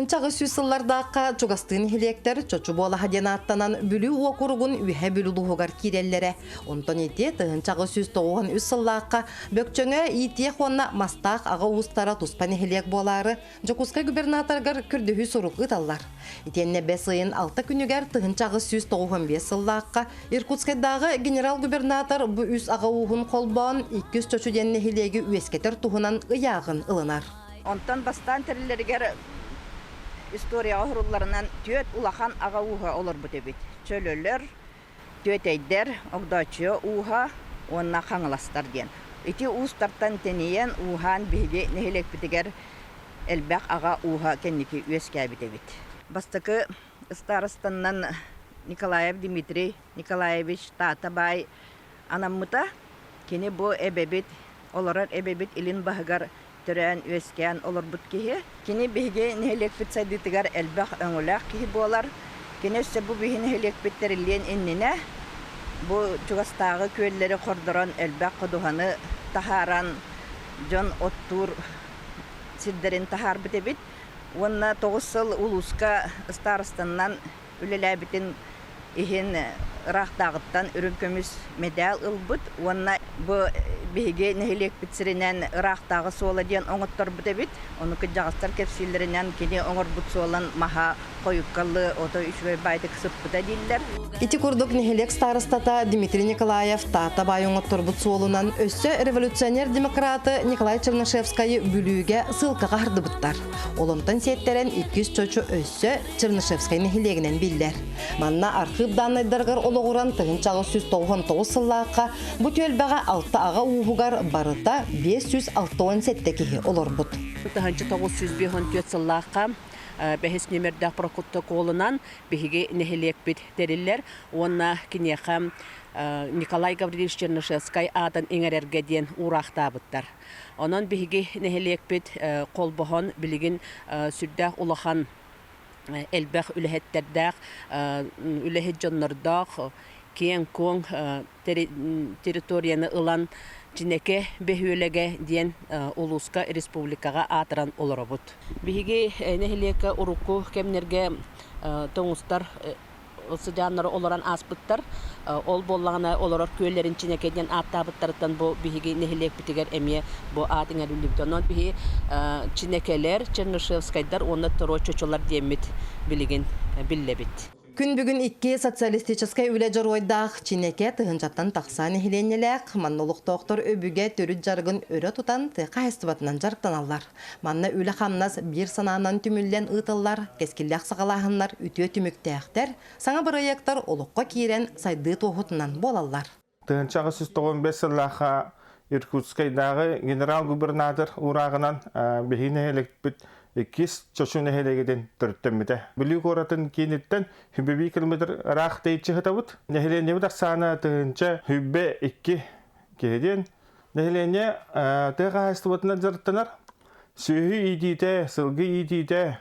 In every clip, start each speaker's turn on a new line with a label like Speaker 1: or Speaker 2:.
Speaker 1: 1800 сыллардаахха чугастыы нэһилиэктэр Чочу буолаһа диэн ааттанан Бүлүү уокуругун Үөһээ Бүлүү улууһугар киирэллэрэ. Онтон ити 1893 сыллаахха Бөкчөҥө иитиэх уонна Мастаах аҕа уустара туспа нэһилиэк буолаары Дьокуускай губернаторыгар көрдөһүү сурук ыыталлар. Итиэннэ бэс ыйын алта күнүгэр 1895 сыллаахха Иркутскайдааҕы генерал-губернатор бу үс аҕа ууһун холбоон иккис Чочу диэн нэһилиэги үөскэтэр туһунан ыйааҕын ылынар.
Speaker 2: Онтон бастаан тэриллэригэр историяҕа сурулларынан түөрт улахан аҕа ууһа олорбут эбит. Чөлөлөр, Түөтэйдэр, Огдооччуйа ууһа уонна Хаҥаластар диэн. Ити уустартан тэнийэн, ууһаан биһиги нэһилиэкпитигэр элбэх аҕа ууһа кэнники үөскээбит эбит. Бастакы ыстаарыстаннан Николаев Дмитрий Николаевич Таата баай анаммыта. Кини бу эбэбит, олорор эбэбит илин баһыгар төрөөн-үөскээн олорбут киһи. Кини биһиги нэһилиэкпит сайдыытыгар элбэх өҥөлөөх киһи буолар. Кини өссө бу биһи нэһилиэкпит тэриллиэн иннинэ бу чугастааҕы күөллэри хордорон элбэх ходуһаны таһааран дьон оттуур сирдэрин таһаарбыт эбит. Уонна 9 сыл улууска ыстаарыстанан үлэлээбитин иһин ыраахтааҕыттан үрүҥ көмүс мэдээл ылбыт уонна бу биһиги нэһилиэкпит сиринэн ыраахтааҕы суола диэн оҥотторбут эбит. Ону кырдьаҕастар кэпсииллэринэн кини оҥорбут суолан маһа хойуккалыы ото үчүгэй баайдык сыппыта дииллэр.
Speaker 1: Ити курдук нэһилиэк старостата Дмитрий Николаев Таатта баай оҥотторбут суолунан өссө революционер-демократы Николай Чернышевскайы Бүлүүгэ ссылкаҕа аһардыбыттар. Олонтон сиэттэрэн иккис Чочу өссө Чернышевскай нэһилиэгинэн биллэр. Манна архыып дааннайдарыгар олоҕуран 1999 сыллаахха бу түөлбэҕэ алта аҕа ууһугар барыта 567 киһи олорбут.
Speaker 3: 1954 сыллаахха бэһис нүөмэрдээх протоколунан биһиги нэһилиэкпит тэриллэр уонна киниэхэ Николай Гаврильевич Чернышевскай аатын иҥэрэргэ диэн уураахтаабыттар. Онон биһиги нэһилиэкпит холбоһон билигин сүрдээх улахан элбэх үлэһиттэрдээх, үлэһит дьоннордоох, киэҥ-куоҥ территорияны ылан Чинэкэ бөһүөлэгэ диэн улууска, республикаҕа аатыран олоробут. Биһиги нэһилиэккэ урукку кэмнэргэ тоҥустар сыдьааннары олорон ааспыттар. Ол буоллаҕына олорор күөллэрин Чинэкэ диэн ааттаабыттарыттан бу биһиги нэһилиэкпитигэр эмиэ бу аат иҥэриллибит. Онон биһи Чинэкэлэр, Чернышевскайдар уонна Торо Чочулар диэммит билигин биллэбит.
Speaker 1: Күн бүгүн икки социалистическай үлэ дьоруойдаах Чинэкэ тыһыынчаттан тахса нэһилиэнньэлээх, манна олохтоохтор өбүгэ төрүт дьарыгын өрө тутан тыа хаһаайыстыбатынан дьарыктаналлар. Манна үлэ-хамнас биир санаанан түмүллэн ыытыллар, кэскиллээх саҕалааһыннар үтүө түмүктээхтэр, саҥа бырайыактар олоххо киирэн сайдыы туоһутунан буолаллар.
Speaker 4: 1895 сыллаахха Иркутскайдааҕы генерал-губернатор уурааҕынан биһиги нэһилиэкпит иккис Чочу нэһилиэгитин төрүттэммитэ. Бүлүү куоратын кииниттэн 102 километр ыраах тэйиччи сытабыт. Нэһилиэнньэбит ахсаана 1102 киһи диэн. Нэһилиэнньэ тыа хаһаайыстыбатынан дьарыктанар. Сүөһү иитиитэ, сылгы иитиитэ,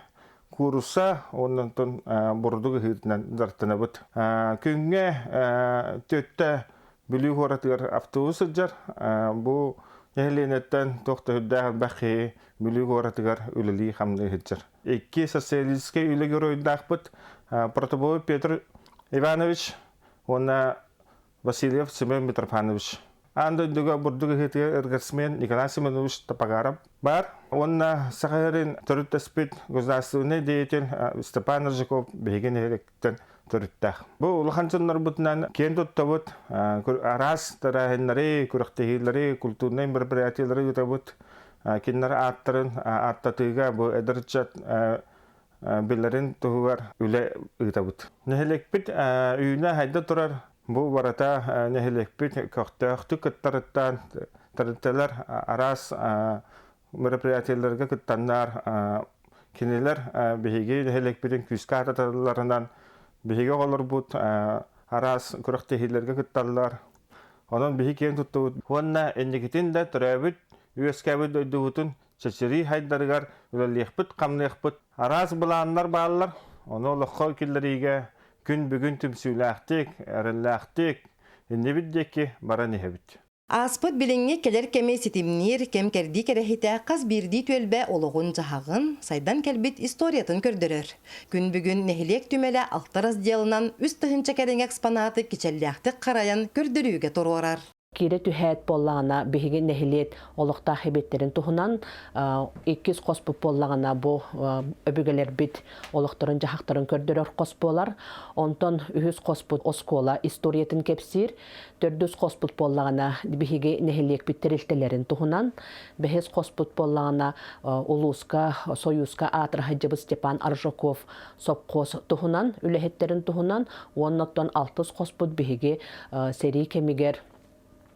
Speaker 4: куурусса уонна онтон бурдук ыһыытынан дьарыктанабыт. Күҥҥэ түөттэ Бүлүү куоратыгар автобус сылдьар. Бу нэһилиэнньэттэн туох да үрдээх элбэх киһи Бүлүү куоратыгар үлэлии-хамныы сылдьар. Икки социалистическай үлэ геройдаахпыт Протопопов Петр Иванович уонна Васильев Семен Митрофанович. Аан дойдуга бурдук ыһыытыгар ыргасмен Николай Семенович Топогаров баар. Уонна Саха сирин төрүттэспит государственный деятель Степан Рыжиков биһиги нэһилиэктэн төрүттээх. Бу улахан дьоннорбутунан киэн туттабыт, араас тэрээһиннэри, күрэхтэһиилэри, культурнай мероприятиелары ыытабыт. Кинилэр ааттарын ааттатыыга бу эдэр ыччат билэрин туһугар үлэ ыытабыт. Нэһилиэкпит үүнэ-хайда турар бу барыта нэһилиэкпит көхтөөхтүк кыттарыттан тэрилтэлэр араас мероприятиеларга кыттаннар кинилэр биһиги нэһилиэкпитин күүскэ аататалларынан биһиги оҕолорбут араас күрэхтэһиилэргэ кытталлар. Онон биһи киэн туттубут уонна инникитин да төрөөбүт үөскээбит дойдубутун чэчирии хайдарыгар үлэлиэхпит-хамныахпыт. Араас былааннар бааллар, ону олоххо киллэриигэ күн бүгүн түмсүүлээхтик, эрэллээхтик иннибит диэки баран иһэбит.
Speaker 1: Ааспыт билиҥҥи кэлэр кэми ситимниир кэм-кэрдии кэрэһитэ хас биирдии түөлбэ олоҕун-дьаһаҕын, сайдан кэлбит историятын көрдөрөр. Күн бүгүн нэһилиэк түмэлэ алта разделынан 3000 кэриҥэ экспонаты кичэллээхтик харайан көрдөрүүгэ туруорар.
Speaker 3: Киирэ түһээт буоллаҕына, биһиги нэһилиэк олохтоох эбиэттэрин туһунан иккис хоспут буоллаҕына, бу өбүгэлэрбит олохторун-дьаһахтарын көрдөрөр хос буолар. Онтон үһүс хоспут оскуола историятын кэпсиир. Төрдүс хоспут буоллаҕына, биһиги нэһилиэкпит тэрилтэлэрин туһунан. Бэһис хоспут буоллаҕына, улууска, Сойууска аатырһадьыбыт Степан Аржаков сопхуос туһунан, үлэһиттэрин туһунан уонна оттон алтыс хоспут биһиги сэрии кэмигэр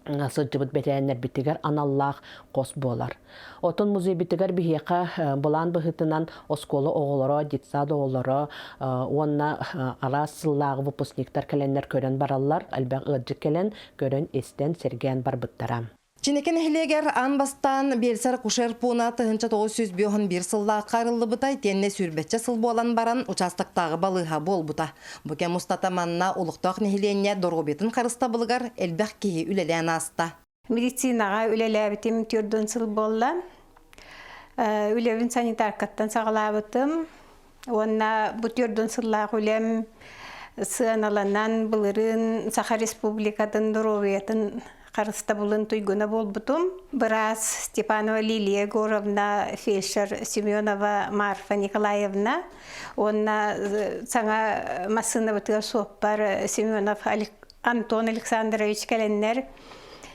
Speaker 3: сылдьыбыт бэтэрээннэрбитигэр аналлаах хос буолар. Отон музейбитигэр биһиэхэ былаан быһыытынан оскуола оҕолоро, детсад оҕолоро уонна араас сыллааҕы выпускниктар кэлэннэр көрөн бараллар, элбэх ыалдьыт кэлэн көрөн-истэн, сэргээн барбыттара.
Speaker 1: Чинэкэ нэһилиэгэр аан бастаан биэлсэр-акушер пууна 1951 сыллаахха арыллыбыта итиэннэ сүүрбэччэ сыл буолан баран учаастактааҕы балыыһа буолбута. Бу кэм устата манна олохтоох нэһилиэнньэ доруобуйатын харыстабылыгар элбэх киһи үлэлээн ааста.
Speaker 5: Медицинаҕа үлэлээбитим төрдүн сыл буолла. Үлэбин санитаркаттан саҕалаабытым. Уонна бу төрдүн сыллаах үлэм сыаналанан былырыын Саха Республикатын доруобуйатын харыстабылын туйгуна буолбутум. Быраас Степанова Лилия Егоровна, фельдшер Семенова Марфа Николаевна уонна саҥа массыынабытыгар суоппар Семенов Антон Александрович кэлэннэр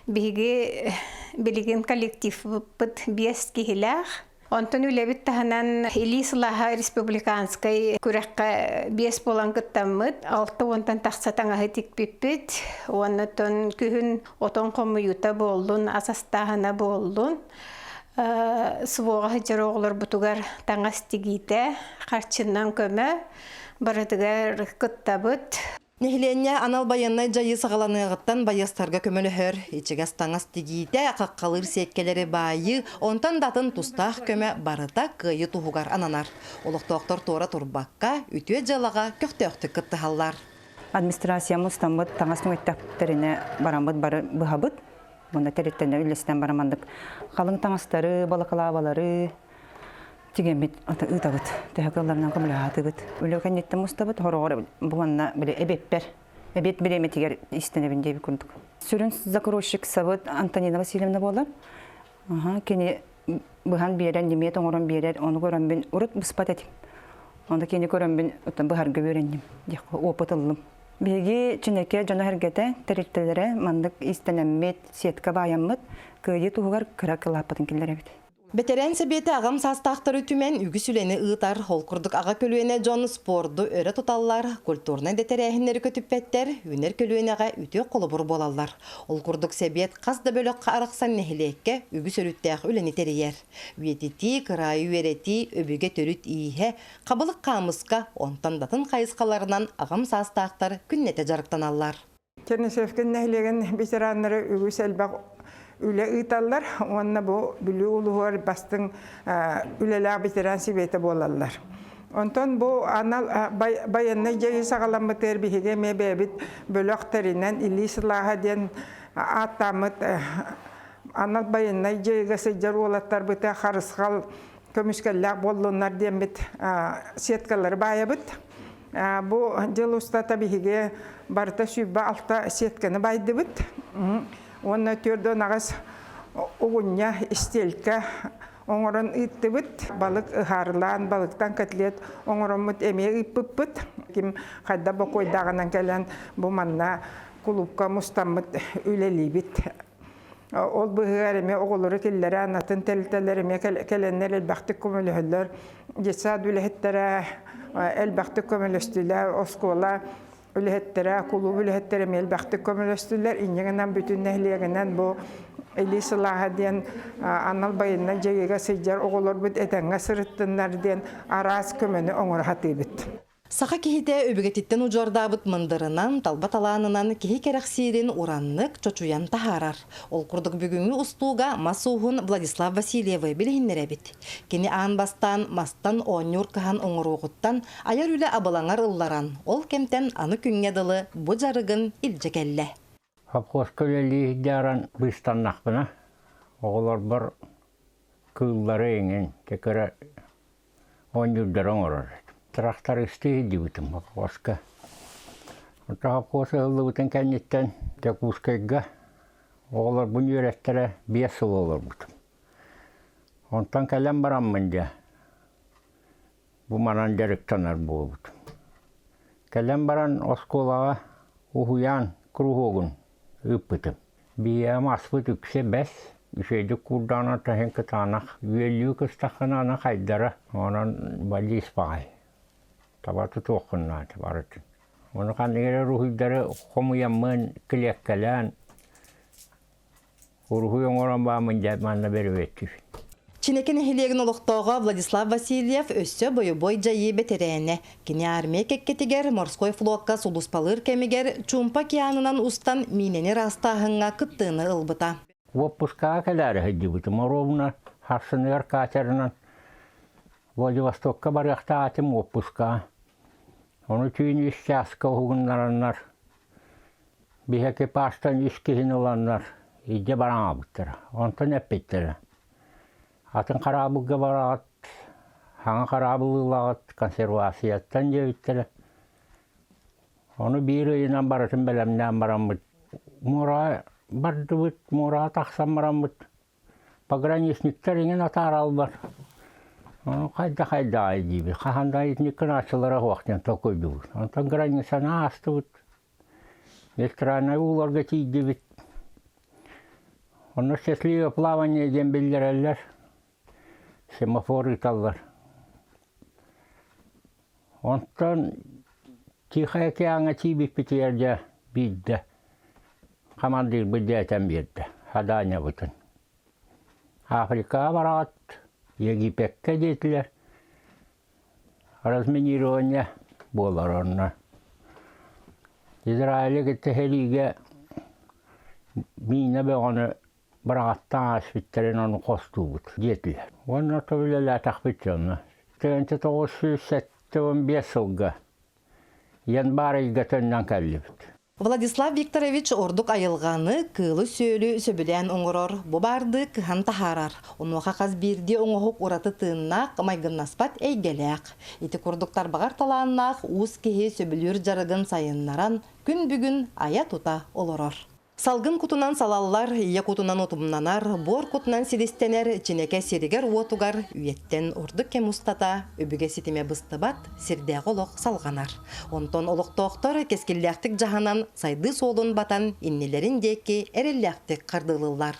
Speaker 5: биһиги билигин коллективпыт биэс киһилээх. Онтон үлэбит таһынан Илии сылааһа республиканскай күрэххэ биэс буолан кыттаммыт, алта уонтан тахса таҥаһы тикпиппит. Уонна күһүн отон хомуйуута буоллун, ас астааһына буоллун. СВО-ҕа сылдьар оҕолорбутугар таҥас тигиитэ, харчынан көмө барытыгар кыттабыт.
Speaker 1: Нэһилиэнньэ анал байыаннай дьайыы саҕаланыаҕыттан байыастарга көмөлөһөр, ичигэс таҥас тигиитэ, хаххалыыр сиэккэлэри баайыы, онтон да атын тустаах көмө барыта кыайыы туһугар ананар. Олохтоохтор туора турбакка, үтүө дьыалаҕа көхтөөхтүк кыттыһаллар.
Speaker 6: Администрация мустаммыт таҥас түҥэттэхтэринэ бараммыт бары быһабыт. Мунна тэрилтэннэр үллэстэн барамандык халыҥ таҥастары, балакалаабалары, тигэммит ыытабыт. Төһө кыалларынан көмөлөһө Үлэ кэнниттэн мустабыт, хороҕор бу манна били эбиэппэр, эбиэт бириэмэтигэр истэнэбин диэбит курдук. Сүрүн закройщик сабыт Антонина Васильевна буолар. Кини быһан биэрэн, лимиэт оҥорон биэрэр, ону көрөммүн урут быспат этим. Онно кини көрөммүн быһарга үөрэнним, опыт ыллым. Биһиги Чинэкэ дьоно-сэргэтэ, тэрилтэлэрэ маннык иистэнэммит, сетка баайаммыт, кыайыы туһугар кыра кылааппытын киллэрэбит.
Speaker 1: Бэтэрээн сэбиэтэ аҕам саастаахтары түмэн үгүс үлэни ыытар. Ол курдук аҕа көлүөнэ дьон спорду өрө туталлар, культурнай да тэрээһиннэри көтүппэттэр, үүнэр көлүөнэҕэ үтүө холобур буолаллар. Ол курдук сэбиэт хас да бөлөххө арахсан нэһилиэккэ үгүс өрүттээх үлэни тэрийэр. Үйэтитии, кыраайы үөрэтии, өбүгэ төрүт ииһэ, хабылык хаамыска, онтон да атын хайысхаларынан аҕам саастаахтар күннэтэ дьарыктаналлар.
Speaker 7: Чернышевкин нэһилиэгин ветераннары үгүс элбэх үлэ ыыталлар уонна бу Бүлүү улууһугар бастыҥ үлэлээх ветеран сэбиэтэ буолаллар. Онтон бу анал байыаннай дьайыы саҕаламмытыгар биһиги эмиэ бэйэбит бөлөх тэринэн Илии сылааһа диэн ааттааммыт анал байыаннай дьайыыга сылдьар уолаттарбыта харысхал көмүскэллээх буоллуннар диэммит сеткалары баайабыт. Бу дьыл устата биһиги барыта 26 сетканы байдыбыт. Уонна 48 угунньа истиэлкэ оҥорон ыыттыбыт. Балык ыһаарылаан, балыктан котлет оҥороммут эмиэ ыыппыппыт. Ким хайда бокуойдааҕынан кэлэн бу манна кулуупка мустаммыт үлэлиибит. Ол быһыгар эмиэ оҕолору киллэрэн, атын тэрилтэлэр эмиэ кэлэннэр элбэхтик көмөлөһөллөр. Детсад үлэһиттэрэ элбэхтик көмөлөстүлэр, оскуола үлэһиттэрэ, кулууп үлэһиттэрэ эмиэ элбэхтик көмөлөстүлэр. Инньэ гынан бүтүн нэһилиэгинэн бу Илии сылааһа диэн анал байыаннай дьайыыга сылдьар оҕолорбут этэҥҥэ сырыттыннар диэн араас көмөнү оҥоро сатыыбыт.
Speaker 1: Саха киһитэ өбүгэтиттэн удьуордаабыт мындырынан, талба талаанынан киһи кэрэхсиирин ураннык чочуйан таһаарар. Ол курдук бүгүҥҥү устууга мас ууһун Владислав Васильевы билиһиннэрэбит. Кини аан бастаан мастан оонньуур кыһан оҥоруоҕуттан айар үлэ абылаҥар ылларан, ол кэмтэн аны күҥҥэ дылы бу дьарыгын илдьэ кэллэ.
Speaker 8: Совхозка үлэлии сылдьааран быыстаннахпына, оҕолорбор кыыллары иҥин кэкэрэ оонньуурдары оҥорор этим. Трактористыы сылдьыбытым совхозка. Онтон совхоз ыһыллыбытын кэнниттэн Дьокуускайга оҕолорбун үөрэттэрэ 5 сыл олорбутум. Онтон кэлэн бараммын дьэ, бу манан дьарыктанар буолбутум. Кэлэн баран оскуолаҕа уһуйаан куруһуогун ыыппытым. Биһиэхэ аспыт үксэ бэс, үчүгэйдик куурдаҕына таһын кытаанах, үөллүү кыстаххына аны хайдара, онон балиис баҕай. Таба тутуоххун наада барытын. Ону ханнык эрэ уруһуйдары хомуйаммын, килиэккэлээн Уруһуй оҥорон бааммын дьэ манна бөрүбүөттүүр.
Speaker 1: Чинэки нэһилиэгин олохтооҕо Владислав Васильев өссө бойобуой дьайыы бэтэрээнэ. Кини армия кэккэтигэр морской флокка сулууспалыыр кэмигэр Чуумпа океанынан устан миинэни ыраастааһыҥҥа кыттыыны ылбыта.
Speaker 8: Уоппускаҕа кэлээри сылдьыбытым. Оруобуна сарсыныгар катерынан Владивостокка барыахтаах этим уоппускаҕа. Ону түүн үс чааска уһугуннараннар Биһи экипажтан үс киһини ыланнар илдьэ баран аҕалбыттара. Онтон эппиттэрэ: «Атын хараабылга бараҕыт, саҥа хараабыл ылаҕыт, консервацияттан» диэбиттэрэ. Ону биир ыйынан барытын бэлэмнээн бараммыт, муораҕа бардыбыт, муораҕа тахсан бараммыт, пограничниктар иҥин атаараллар. Ону хайда-хайдаҕай диибит, хаһан да итинник гынааччылара суох диэн толкуйдуубут. Онтон границаны аастыбыт, Нейтральнай ууларга тиийдибит. Онно счастливое плавание диэн биллэрэллэр, семафор ыыталлар. Онтон Тихай океаҥҥа тиийбиппитигэр дьэ биирдэ хамандыырбыт дьэ этэн биэрдэ садаанньабытын. Африкаҕа бараҕыт, Египеккэ диэтилэр. Разминирование буолар онно. Израили кытта сэриигэ миинэ бөҕөнү быраҕаттаан ааспыттарын ону хостуубут диэтилэр. Уонна то үлэлээтэхпит дьонно. 1975 сылга январь ыйга төннөн кэллибит.
Speaker 1: Владислав Викторович ордук айылҕаны, кыылы-сүөлү сөбүлээн оҥорор, бу баардыы кыһан таһаарар. Онуоха хас биирдии оҥоһук ураты тыыннаах, майгыннаспат эйгэлээх. Ити курдук тарбаҕар талааннаах уус киһи сөбүлүүр дьарыгын сайыннаран, күн бүгүн айа-тута олорор. Салгын кутунан салаллар, ийэ кутунан утумнанар, буор кутунан силистэнэр Чинэкэ сиригэр-уотугар үйэттэн ордук кэм устата өбүгэ ситимэ быстыбат, сирдээҕи олох салҕанар. Онтон олохтоохтор кэскиллээхтик дьаһанан, сайдыы суолун батан, иннилэрин диэки эрэллээхтик хардыылыыллар.